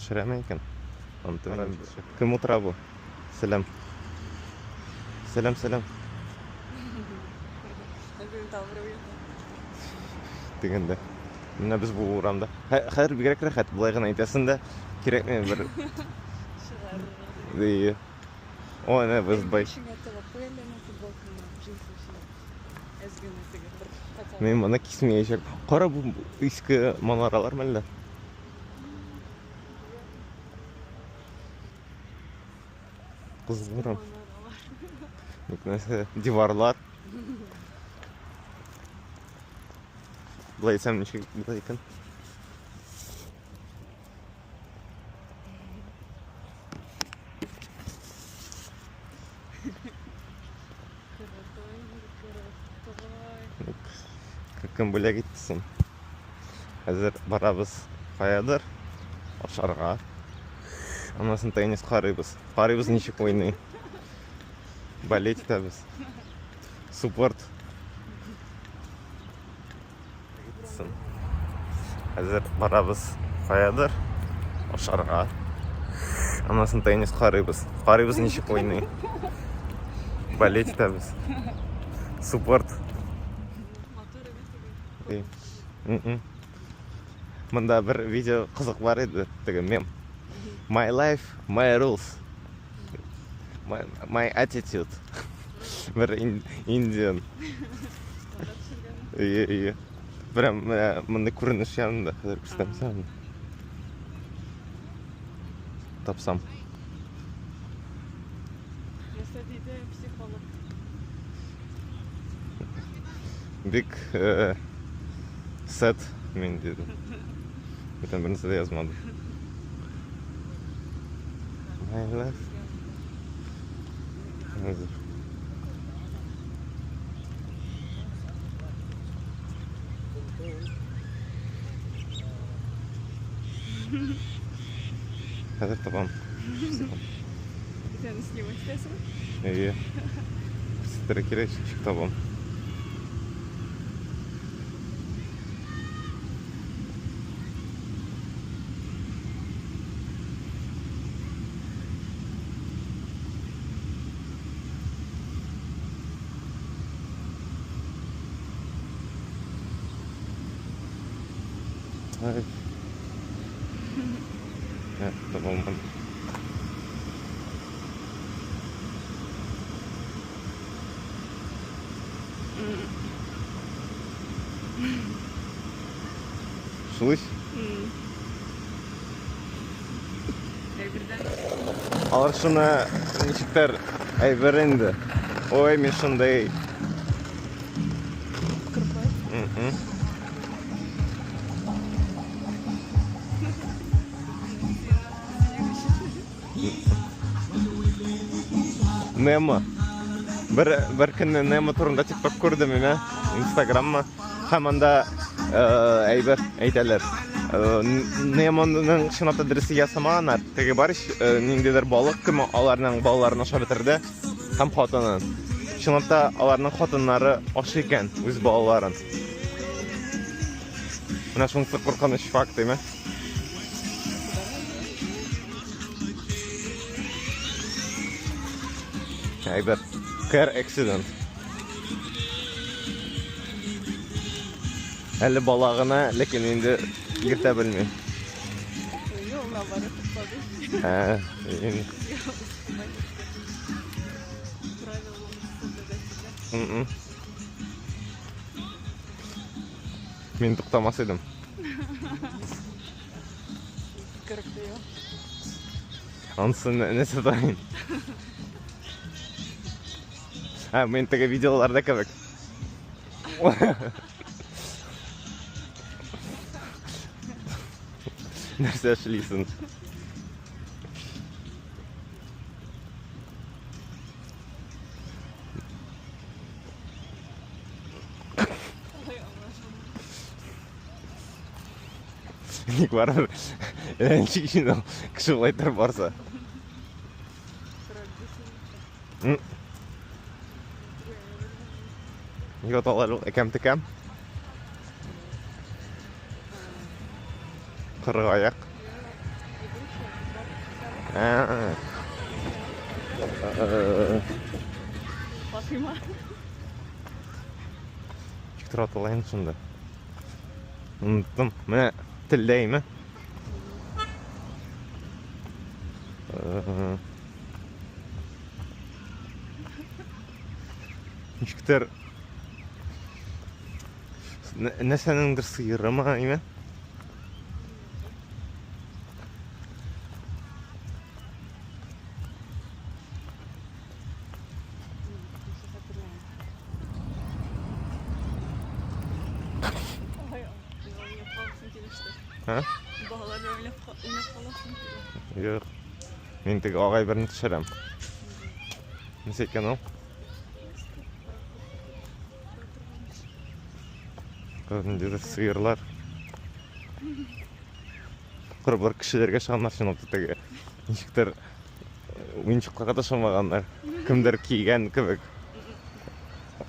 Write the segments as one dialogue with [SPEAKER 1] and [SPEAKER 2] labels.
[SPEAKER 1] Төшерәме икән? Антон. Кем утыра бу? Сәлам. Сәлам, сәлам. Дигәндә. Менә без бу урамда. Хәзер бигрәк рәхәт, болай гына әйтәсең дә, кирәкми бер. Чыгарырга. О, әнә без бай.
[SPEAKER 2] Эчеңә тыгып куй әле әнә футболкаңны, джинсы эченә. Әз генә теге бер хотя бы.
[SPEAKER 1] Мин моны кисмәячәк. Кара бу иске манаралар мәллә? Кызыл урам.
[SPEAKER 2] Манаралар.
[SPEAKER 1] Нәрсә, диварлар. Болай әйтсәм ничек була икән?
[SPEAKER 2] Крутой, крутой.
[SPEAKER 1] Кем бүләк итте соң? Хәзер барабыз каядыр ашарга. Аннан соң теннис карыйбыз. Карыйбыз ничек уйный. Болеть итәбез. Суппорт. Хәзер барабыз каядыр ашарга. Аннан соң теннис карыйбыз. Карыйбыз ничек уйный. Болеть итәбез. Суппорт. Монда бер видео кызык бар иде, теге мем. My life, my rules. My attitude. Бер Индиан. Ие, ие. Прям менә мондый күренеш янында хәзер күрсәтәм сиңа. Тапсам.
[SPEAKER 2] Нәрсә диде психолог?
[SPEAKER 1] Бик сет мин диде. Бүтән бернәрсә дә язмады. My life. Хәзер. Хәзер табам.
[SPEAKER 2] Сен снимать итәсең?
[SPEAKER 1] Әйе. Күрсәтергә кирәк, ничек табам. Ай. Ә, таба алмадым. Шулай? Алар шуны ничектер әйбер инде. Ой, мин шундый.
[SPEAKER 2] Крутой.
[SPEAKER 1] Немо. Бер бер көнне Немо турында TikTok күрдем мин, Инстаграмма. Һәм анда әйбер әйтәләр. Немоның чынлап та дөресе ясамаганнар. Теге бар ич, ниндидер балык кем аларның балаларын ашап бетерде һәм хатынын. Чынлап та аларның хатыннары ашый икән үз балаларын. Менә шунысы куркыныч факт, әйме? Әйбер. Car accident. Әле бала гына, ләкин инде йөртә белми.
[SPEAKER 2] Юк, наоборот, туктады.
[SPEAKER 1] Ә, инде.
[SPEAKER 2] Правила
[SPEAKER 1] Мин туктамас идем. Анысы нәрсә тагын? Ә, мин теге видеоларда кебек. Нәрсә эшлисең? Ник барыбер ничек инде ул кеше болай торып барса. Ник аталар ул әкәм-текәм? Кырык аяк. Ә.
[SPEAKER 2] Фатыйма.
[SPEAKER 1] Ничек тора ала инде шунда. Оныттым. Менә телдә име? Ничектер нәрсәнеңдер сыерымы, име?
[SPEAKER 2] Ха? Балалар уйнап каласың килә.
[SPEAKER 1] Юк. Мин теге агай берне төшерәм. Нәрсә икән ул? Ниндидер сыерлар. Корбылар кешеләргә ышанганнар чынлап та теге. Ничектер уенчыкларга да ышанмаганнар. Кемдер кигән кебек.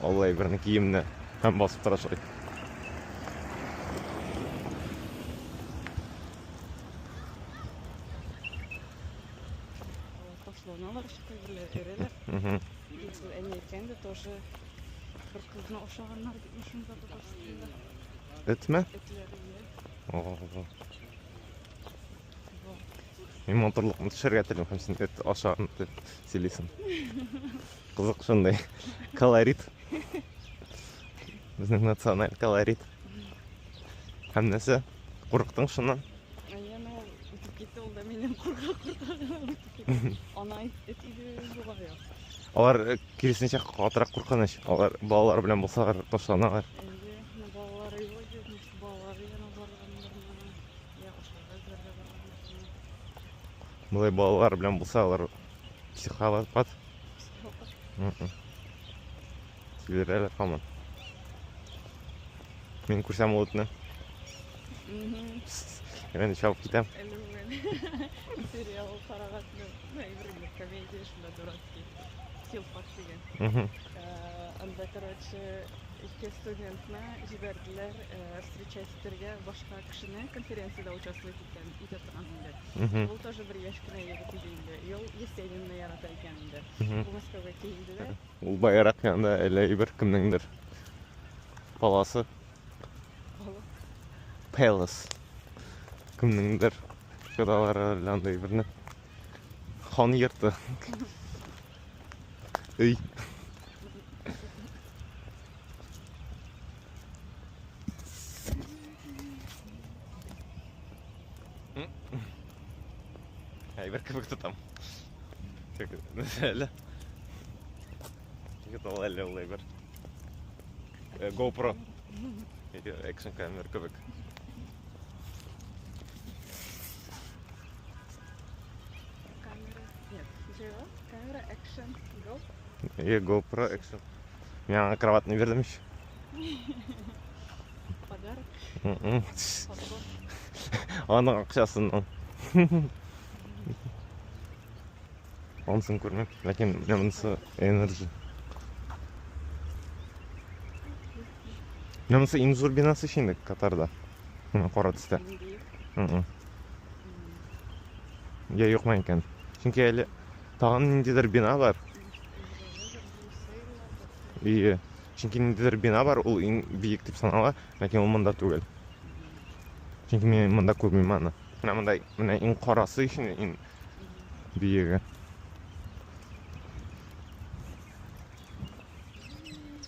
[SPEAKER 1] Алла берне киемне һәм басып тора шулай.
[SPEAKER 2] Ташланалар еще кайберләре өрәләр. Әни әйткән дә тоже бер кызны ашаганнар дип шунда Татарстанда.
[SPEAKER 1] Этме?
[SPEAKER 2] Этләр ия.
[SPEAKER 1] Мин матурлыкны төшерергә телим һәм син эт ашаган дип сөйлисең. Кызык шундый колорит. Безнең националь колорит. Һәм нәрсә? Курыктың шуннан?
[SPEAKER 2] Әйе, ну, үтеп китте ул да миннән курка-курка гына үтеп китте. Ана эт иде бугай.
[SPEAKER 1] Алар киресенчә катырак куркыныч. Алар балалар белән булсалар ташланалар.
[SPEAKER 2] Әйе, ну балалары юк иде, может балалары янына барганнармы, я ашарга эзләргә барганнармы.
[SPEAKER 1] Болай балалар белән булса алар психопат.
[SPEAKER 2] Психопат.
[SPEAKER 1] Килерәләр һаман. Мин күрсәм ул этне. Мин чабып китәм.
[SPEAKER 2] Әле бүген сериал караган, ну, әйбер комедия шунда дурацкий. Хилфак дигән. Анда, короче, ике студентны җибәрделәр встречать итәргә башка кешене конференциядә участвовать иткән, итә торган инде. Ул тоже бер яшь кенә егет иде инде. И ул Есенинны ярата икән инде. Ул Мәскәүгә килде дә.
[SPEAKER 1] Ул баярак янында әллә әйбер кемнеңдер паласы. Palace. Кемнеңдер кодалары әллә андый берне. Хан йорты. Өй. Әйбер кебек тотам. Әле. Егет ул әллә ул әйбер. GoPro. Экшн камера кебек.
[SPEAKER 2] Камера. Нет, ничего. Камера, экшен, go.
[SPEAKER 1] И GoPro экшн. Мин аңа кроватны бирдем ич.
[SPEAKER 2] Подарок.
[SPEAKER 1] Аның акчасыннан. Анысын күрмәм. Ләкин менә монысы Energy. Менә монысы иң зур бинасы ич инде Катарда. Менә кара төстә. Я юкмы икән? Чөнки әле тагын ниндидер бина бар. И чөнки ниндидер бина бар, ул иң биек дип санала, ләкин ул монда түгел. Чөнки мин монда күрмим аны. Менә монда менә иң карасы өчен иң биеге.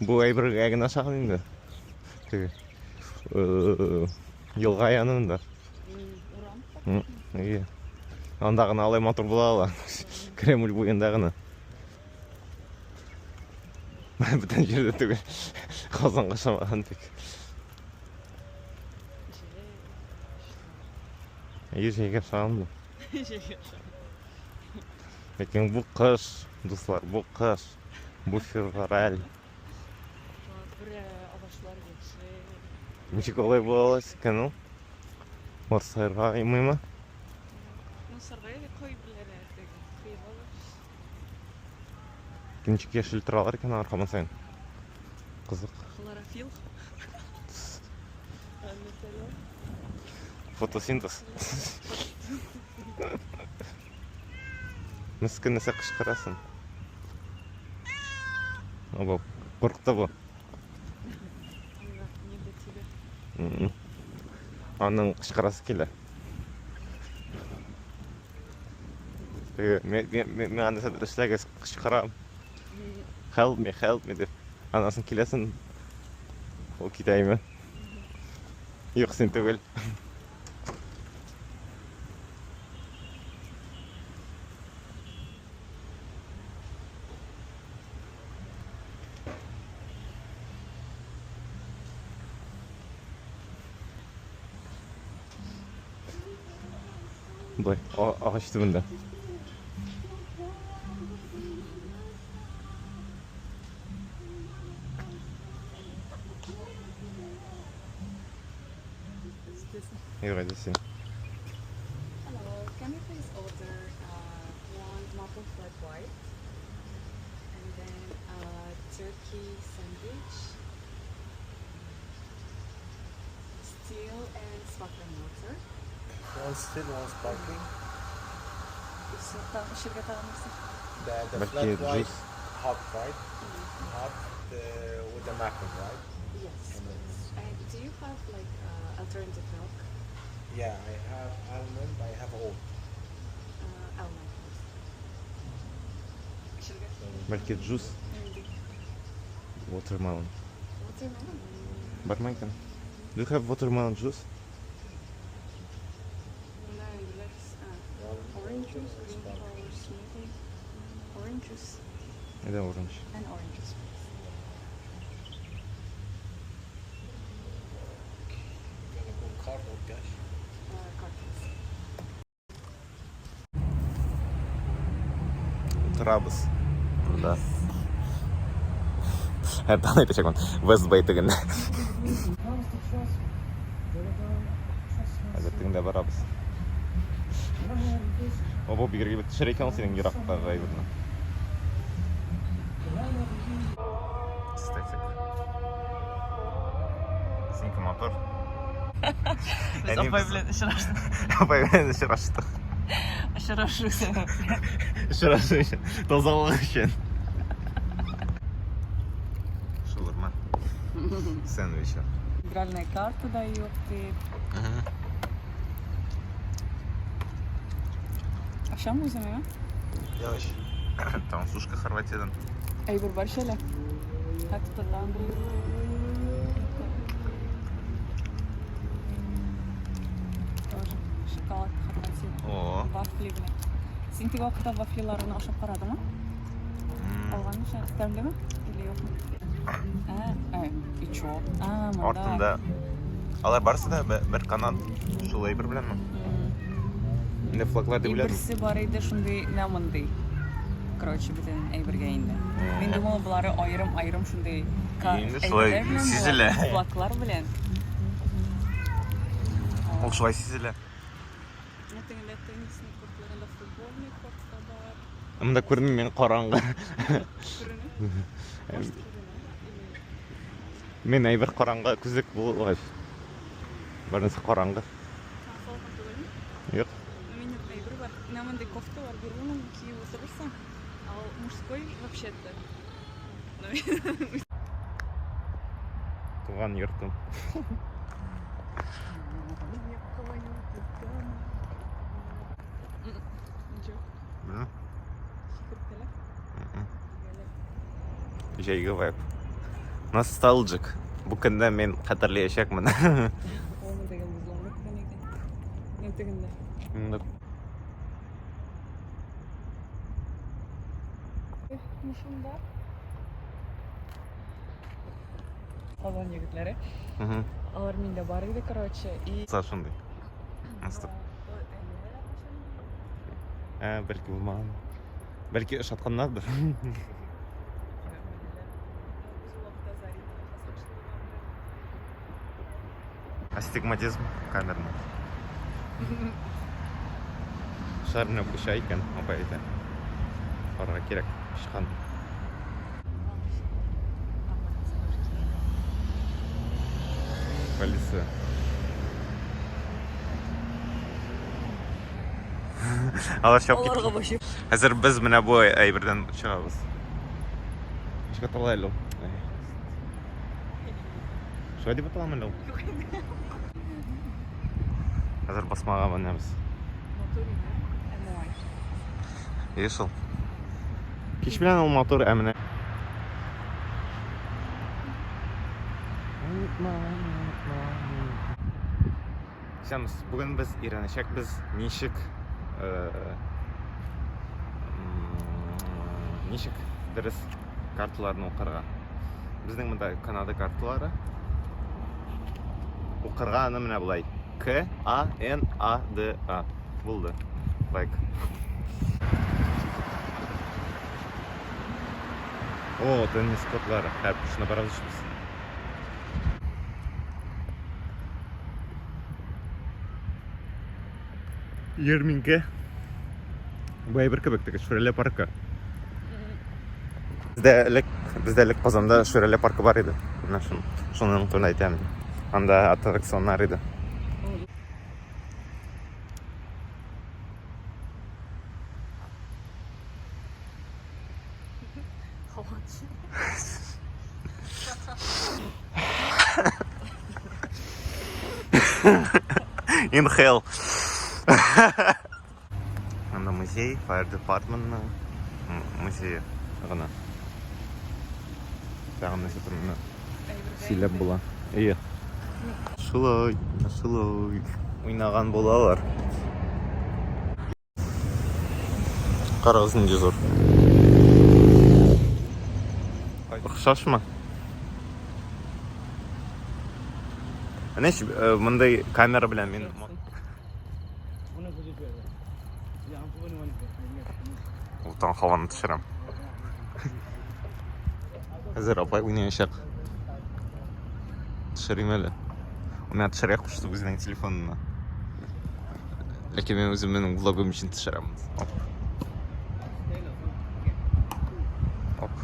[SPEAKER 1] Бу әйбергә генә ошаган инде. Теге елга янында.
[SPEAKER 2] Урам.
[SPEAKER 1] Ие. Анда гына алай матур була ала. Кремль буенда гына. Бүтән җирдә түгел. Казанга ошамаган бик. Әйе, җәйгә ошаган бу.
[SPEAKER 2] Җәйгә ошаган.
[SPEAKER 1] Ләкин бу кыш, дуслар, бу кыш. Бу февраль.
[SPEAKER 2] Шуңа күрә агачлар яшел.
[SPEAKER 1] Ничек алай була ала икән ул? Алар саргаймыймы?
[SPEAKER 2] Ну, саргая кайберләре теге кыялар.
[SPEAKER 1] Ничек яшел торалар икән алар һаман саен? Кызык.
[SPEAKER 2] Хлорофилл. Мәсәлән.
[SPEAKER 1] Фотосинтез. Мескен нәрсә кычкырасың? Оба, курыкты бу. Аның кычкырасы килә. Мин аны эшләгез кычкырам. Help me, help me дип. Анасын киләсен, ул китә име. Юк, син түгел. Болай, агач төбендә. Юк, әйдә син.
[SPEAKER 2] Hello, can you please order one maple flat white and then a turkey sandwich, still and sparkling water?
[SPEAKER 3] One still, one sparkling.
[SPEAKER 2] Эчәргә тагын нәрсә?
[SPEAKER 3] The
[SPEAKER 1] Бәлки
[SPEAKER 3] flat white,
[SPEAKER 1] джус.
[SPEAKER 3] Hot, right? Hot with the maple, right?
[SPEAKER 2] Yes. And do you have like alternative milk?
[SPEAKER 3] Yeah, I have almond, I have oat.
[SPEAKER 2] Almond, please. Эчәргә.
[SPEAKER 1] Бәлки джус.
[SPEAKER 2] Нинди?
[SPEAKER 1] Watermelon.
[SPEAKER 2] Watermelon?
[SPEAKER 1] Бармы икән? Do you have watermelon juice?
[SPEAKER 2] No, let's orange juice, green flower smoothie, orange juice
[SPEAKER 1] Әйдә orange.
[SPEAKER 2] And orange juice, please.
[SPEAKER 3] You gonna go card or cash?
[SPEAKER 2] Card, please.
[SPEAKER 1] Утырабыз. Монда. Һәртан әйтәчәкмен. West Bay тегендә. Хәзер тегендә барабыз. О, бу бигрәк әйбәт төшерә икән ул синең ерактагы әйберне. Эстетик. Синеке матур.
[SPEAKER 2] Без
[SPEAKER 1] Әни,
[SPEAKER 2] апай белән очраштык.
[SPEAKER 1] Апай белән очраштык.
[SPEAKER 2] Очрашу сәбәпле.
[SPEAKER 1] Очрашу өчен, тазалык өчен. Шаурма. Сэндвичи.
[SPEAKER 2] Игральная карта дает ты. Ашамы үзеңме?
[SPEAKER 1] Яваш. Там сушка Хорватиядан.
[SPEAKER 2] Әйбер бар шәле. Хәтта там. Тоже шоколад Хорватия.
[SPEAKER 1] О.
[SPEAKER 2] Вафли белән. Син теге вакытта вафлиларны ашап карадыңмы? Алган өчен тәмлеме или юкмы? А, и чё? А, монда.
[SPEAKER 1] Артында алар барысы да бер канат шул әйбер беләнме? Инде флаглар дип
[SPEAKER 2] И
[SPEAKER 1] уйладым.
[SPEAKER 2] берсе бар иде шундый, менә мондый. Короче, бөтен әйбергә инде. Мин думала, болары аерым-аерым шундый
[SPEAKER 1] Инде шулай
[SPEAKER 2] әйберләр белән була,
[SPEAKER 1] сизелә.
[SPEAKER 2] Флаглар белән.
[SPEAKER 1] Ул шулай сизелә.
[SPEAKER 2] Тегендә теннисный кортларында футбольный корт та бар.
[SPEAKER 1] Монда күренми, мин караңгы.
[SPEAKER 2] Күренә? Может, күренә? Или
[SPEAKER 1] Мин әйбер караңгы күзлек булгач. Барысы караңгы.
[SPEAKER 2] А, салкын түгелме?
[SPEAKER 1] Юк.
[SPEAKER 2] Минем әйбер бар. Менә мондый кофта бар, бирермен, киеп утырырсың. А ул мужской вообще-то. Но
[SPEAKER 1] Туган йортым.
[SPEAKER 2] Ничего,
[SPEAKER 1] Белмим.
[SPEAKER 2] сикертәләр.
[SPEAKER 1] Җәйге вайб. Nostalgic. Бу көндә мин хәтерләячәкмен.
[SPEAKER 2] Ул монда йолдызларны күргән икән. Мин тегендә.
[SPEAKER 1] Монда
[SPEAKER 2] Шунда. Казан егетләре. Алар миндә бар иде, короче, и
[SPEAKER 1] Шундый. Стоп. Ә, бәлки булмаган. Бәлки ошатканнардыр. Астигматизм камерный. Шар менә оча икән, апа әйтә. Карарга кирәк, очкан. Полиция. Алар чыгып
[SPEAKER 2] Аларга
[SPEAKER 1] китте.
[SPEAKER 2] вообще
[SPEAKER 1] Хәзер без менә бу әйбердән чыгабыз. Ничек атала әле ул? Шулай дип аталамы әле ул? Хәзер басмага менәбез.
[SPEAKER 2] Матур иде. Әмма.
[SPEAKER 1] Әйе шул. Кич белән ул матур, ә менә Исәнмесез. Бүген без өйрәнәчәкбез ничек ничек дөрес карталарны укырга. Безнең монда Канада карталары. Укырга аны менә болай. К А Н А Д А. Булды. Лайк. О, теннис кортлары. Хәп, шуны барабыз без. Ярминкә. Бу әйбер кебек теге Шүрәле паркы. Бездә элек Казанда Шүрәле паркы бар иде. Менә шуның турында әйтәм. Анда аттракционнар иде. Inhale. Анда музей, fire departmentның музее гына. Тагын нәрсә турында сөйләп була. Әйе. Шулай, шулай. Уйнаган булалар. Карагыз нинди зур. Охшашмы? Әнә мондый камера белән мин Ул таң һаваны төшерәм. Хәзер апай уйнаячак. Төшерим әле. Ул миңа төшерергә кушты үзенең телефонына. Ләкин мин үземнең влогым өчен төшерәм. Оп. Оп.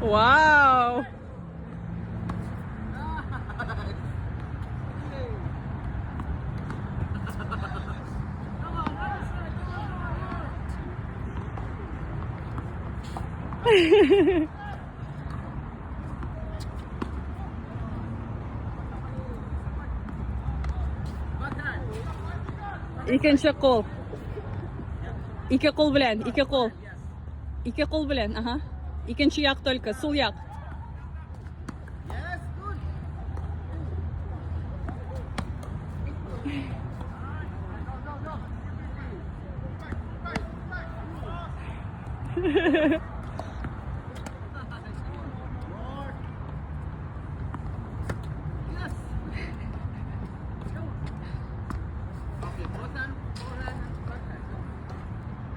[SPEAKER 2] Вау! Икенче кул. Ике кул белән, ике кул. Ике кул белән, ага. Икенче як только, сул як.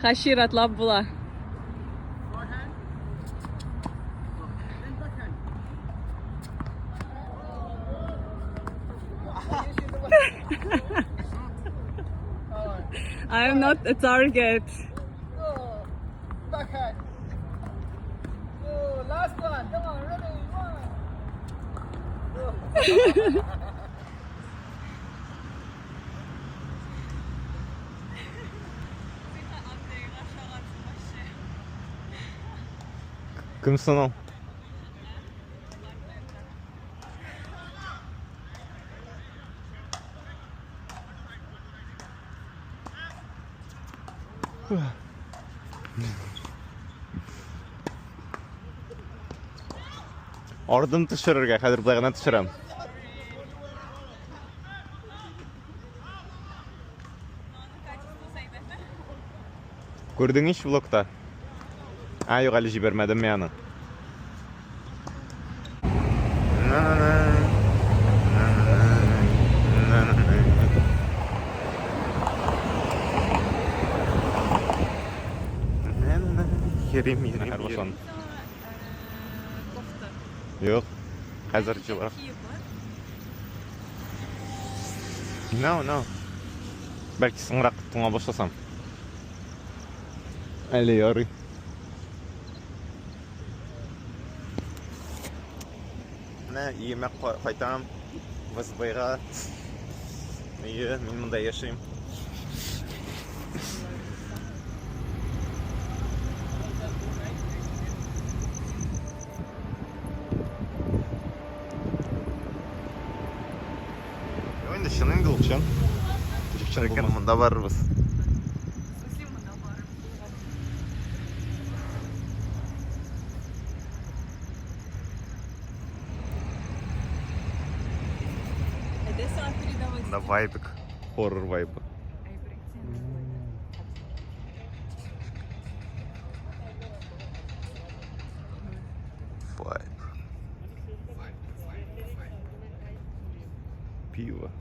[SPEAKER 2] Хәшир атлап була. I am not a target.
[SPEAKER 3] Backhand. Oh, last one. Come on, ready? One.
[SPEAKER 1] Кем соң ул? Ардым төшерергә, хәзер болай гына төшерәм. Күрдең ич влогта? А, юк, әле җибәрмәдем мин аны. Йөрим, йөрим, йөрим.
[SPEAKER 2] Кофта.
[SPEAKER 1] Юк, хәзер җылырак. No, no. Бәлки соңрак туңа башласам. Әле ярый. Менә өемә кайтам. ВСБга. Әйе, мин монда яшим. Юк инде чын инде ул чын. Ничек чын икән, монда барырбыз. Монда вайбик, хоррор вайбы. Вайб. Вайб, вайб, вайб. Пиво.